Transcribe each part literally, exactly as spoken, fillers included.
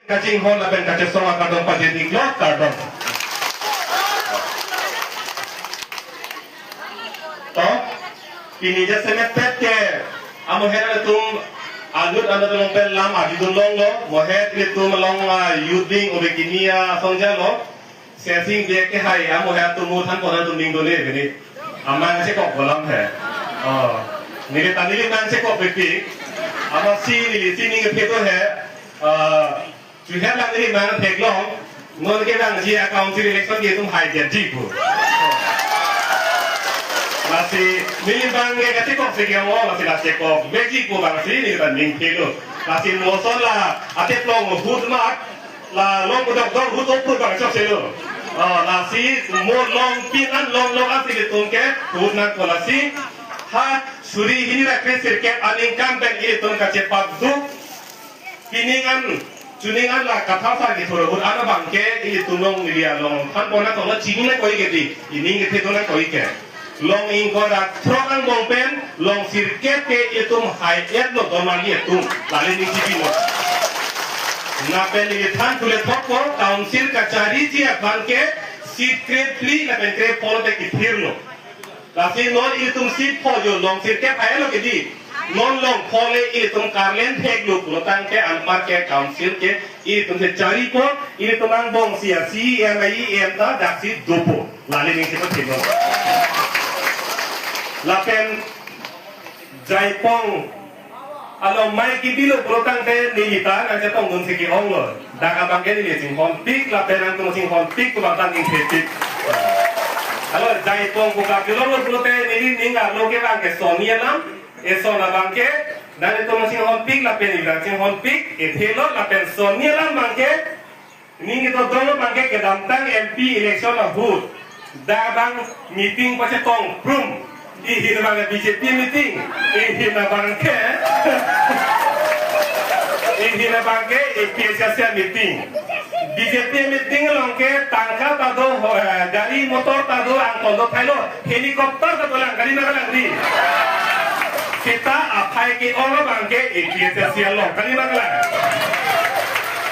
Kachinghon lapen kachesong akardom pajir-iklo, kardom. To, pini jasemet pet ke, amoher atum, alut atum along pen lam ajidun longlo, moher ilitum along, ah, youth wing ove kimi asong jalo, Sesing dia ke hai, amoher atum mo than konan atum ning dole bini. Amang chekok bolam he. Oh, neli ta neli mang chekok pipi. Amatsi neli si ning pheto he. Ah, Chuhep lang neli mang theklong, non kevangji a-council election ke itum hai dia ji pu. Lasi neli bang ke kachekok si ke ong, lasi la chekok vekji pu bang si neli ta ning thelo. Lasi moson la ateplong ahut mat, la long kedok dok ahut oput bang chokchelo. Oh, lasi mo longpin an longlong an si ilitum ke ahut nangkok lasi ha suri hini ra kre sirkep aningkan pen ilitum kachepakjok. Pining an, chuning an la kathasar kethur ahut an abang ke ilitum long media long than pon nangkok lo, chini nangkok-ik ke di, ining kethe do nangkok-ik ke. Long ingkoi ra throk angbong pen long sirkep ke itum hai-etlo don mali atum, lale ning chibilo. Lapen ili than thule thokpo, council kachariji aphan ke seat krepli lapen krepho te kethirlo. Lasi non ilitum seat pho jo, long sirkep hai-etlo ke di. Non long pho le ilitum karlen theklo pulo tangte anpar ke council ke ilitum si charipo, ilitum angbong si a-C E M, E M ta daksi dopo. Lale ning si pathelo. Lapen Jaipong along mai kebilo pulo tangte neli ta nangchetongdun si ke-onglo. Dak abang ke neli chinghonpik lapen nangtum chinghonpik pu bang ta ning thepik. Alo, Jaipong pu kap kelonglo pulote neli ning arlo ke bang ke sonni alam, eson abang ke, nangtum chinghonpik lapen neli ta chinghonpik, ethelo lapen sonni alam bang ke, ning kedo dong bang ke kedamtang M P election ahut. Dak bang meeting pachetong prum. Ihin bang ke B J P meeting. Ihin bang ke. Ihin bang ke A P H L C meeting. B J P meeting along ke tangka ta do, eh, gari motor ta do, angkon do thailo. Helicopter ta dolang, kali ma kalang di. Seta aphai ke-ong abang ke A P H L C along, kali ma kalang.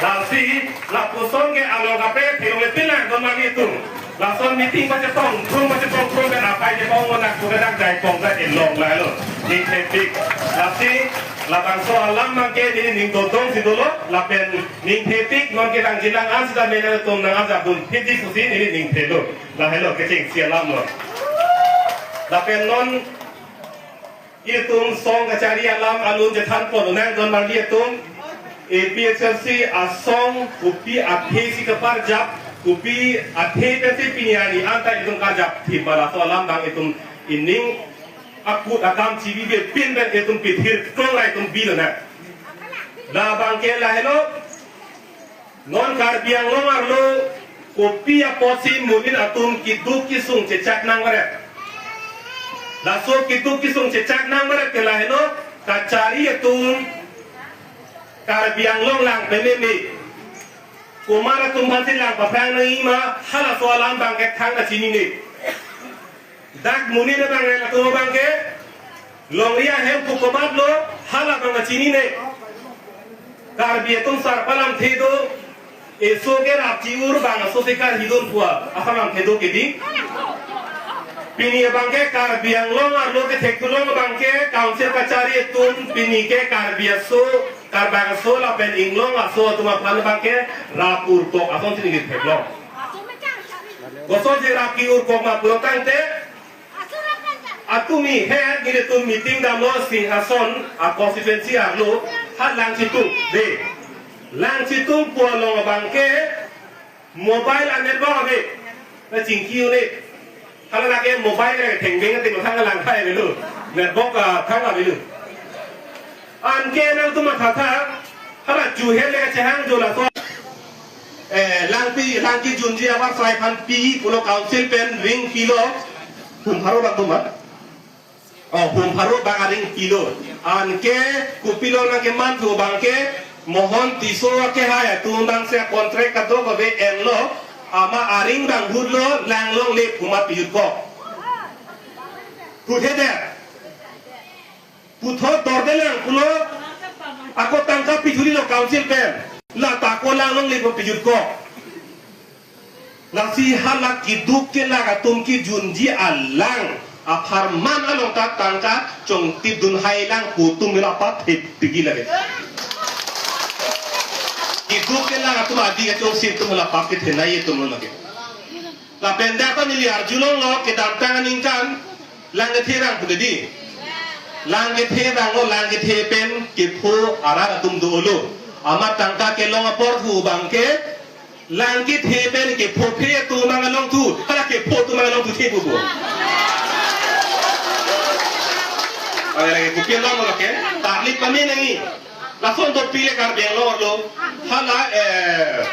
Lasi, lapuson ke along kaprek theklongle pinlang don mali atum. Lason meeting pachetong, prum pachetong, prum pen aphai ke-ong onak pu kedak Jaipong ta inglong lahelo. Ning thepik. Lasi, labangso alam abang ke neli ning dodong si dolo, lapen ning thepik, non ke nangjilang an sita me nangtum nang-ajapdun phit di pusi neli ning thelo. Lahelo kechengsi alam lo. Lapen non ilitum song kachari alam alun chethan pon nang don mali atum, A P H L C asong kopi athe si kaparjap, kopi athe pensi pini arni anta itum karjap thip ma, laso alam bang itum ining akut akam chibi be pin pen itum pithir krong ra itum bilo nang. Labang ke lahelo, non Karbi Anglong arlo kopi apotsi monit atum keduk kesung chechak nangvaret. Laso keduk kesung chechak nangvaret ke lahelo, kachari atum Karbi Anglong lang pememe. Komat atum aphansi lang paphrang nangji ma, halaso alam bang ke thang kachinine. Dak monit abang ke latum abang ke longri ahem pu komatlo, hala abang chinine. Karbi atum sarpo alamthe do, eso ke rap chi-ur bang aso si karhidun pu asalam the do ke di. Pini abang ke Karbi Anglong arlo kethek thulong abang ke council kachari atum pini ke Karbi aso, Karbang aso lapen inglong aso atum aphan abang ke rap urkok asonsi neli theklong. Kosonsi rap ke-urkok ma pulo tangte, atumi he nelitum meeting damlo Singhason a-constituency arlo, ha Langchitung de. Langchitung pu along abang ke mobile a-network ave. Na chingki une. Hala lake mobile le thengbeng te thang lang khai avelo. Network, ah, thang avelo. Anke nangtum mathatha, hala chuhe le chehang jo laso. Eh, Langpi, Langki junji abar sai phan pi pulo council pen ring pilo. Hum pharo bak doma. Oh, hum pharo bak aring pilo. Anke kopilo nangkeman thu abang ke Mohon Tisso akehai atum abang si contract kadokave enlo, amat aring bang hutlo, lang longle puma piyutkok. Puthe de. Puthot dordelang pulo, ako tangka pithurilo council pen. La ta ko lang longle pu pejut ko. Lasi hala keduk kelak atum kejunji alang apharman along ta tangka chongtip dun hai lang pu atum la pap thip tigi lake. Keduk kelak atum adi kachongsi atum la pap kethenei atum lake. Lapen dak ta neli arjulonglo kedamtang aningkan lang kethe rang pu kedi. Lang kethe rang lo, lang kethe pen kepho arat atum dolo. Amat tangka kelong apor thu abangke lang kethe pen kepho phe atum abang along thu, hala kepho atum abang along thu the pu pu. Hala kepho phe along lo ke, tarlip kami nangi. Lason dopik le Karbi Anglong arlo. Hala, eh,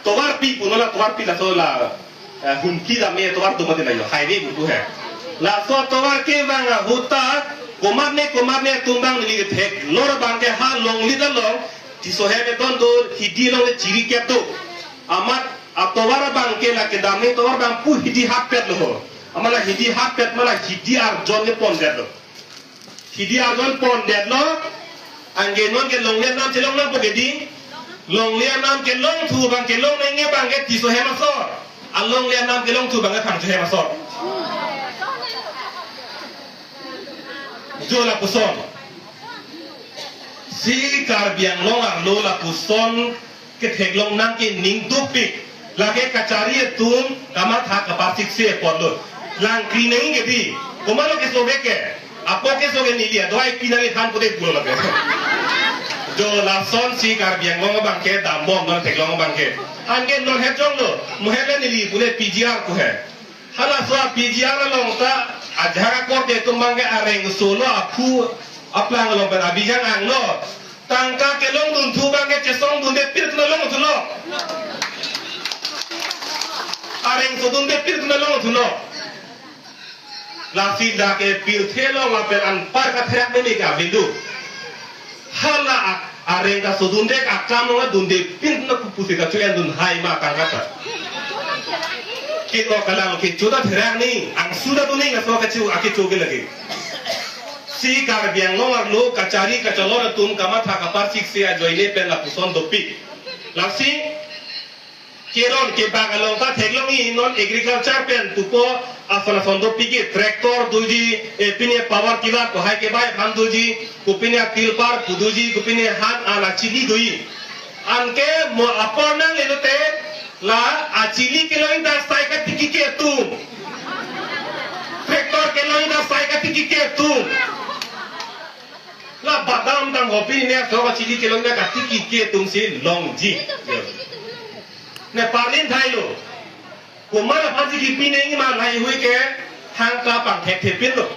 tovarpi punon la tovarpi laso la, eh, humki dam me tovar atum mati la yo. Highway pu pu he. Laso tovar kevang ahut ta komatne komatne atum abang neli theklor abangke ha longle ta long. Tisso hem eton do hidi along le chiri kep do. Amat atovar abangke la kedam me tovar abang pu hidi hap pet lo ho. Amat la hidi hap pet ma la hidi arjon le pon det lo. Hidi arjon pon det lo, anke non ke longle anam chelong nangpo kedi. Longle anam kelong thu abang kelong nangji abangke Tisso hem asor. Alongle anam kelong thu abangke Phangcho hem asor. Jo lapuson. Si Karbi Anglong arlo lapuson ketheklong nang ke ning dopik. Lake kachari atum kamatha kaparsik se apot lo. Lang kri nangji kedi. Komatlo keso ke ke. Apo keso ke neli adoi pinang ithan pute pulo lake. Jo lason si Karbi Anglong abangke dambom non theklong abangke. Anke non het jonglo. Mo het le neli pule P G R ko he. Halaso a-P G R along ta ajahak akorte atum abangke areng solo aphu aplang along pen abijang anglo. Tangka kelong dun thu abangke chesong dunde pir tuna long thulo. Areng so dunde pir tuna long thulo. Lasi dak ke pirthe along lapen anpar katherak meme ka bindu. Hala ak-, areng kaso dunde akam along dunde pin na kupusi kacho-en dun hai ma tangka ta. Kiko kalang kecho ta therak ni, angsu ta tuning aso kacho akecho ke lagi. Si Karbi Anglong arlo kachari kacholor atum kamatha kaparsik se ajoine pen lapuson dopik. Lasi keron kebak along ta theklongji non agriculture pen pupo ason ason dopik ke tractor doji, eh, pine power tiller ko hai kebai aphan doji, kopine tilpar pu doji, kopine han an achili doji. Anke mo apor nangle lote la achili kelong ta sai katiki ke atum. Tractor kelong ta sai katiki ke atum. La badam dam hopi ne so achili kelong ta katiki ke atum si longji. Ne parlin thailo. Komat aphansi kipi nangji ma laheihui ke hang ta pangthek thepin lo.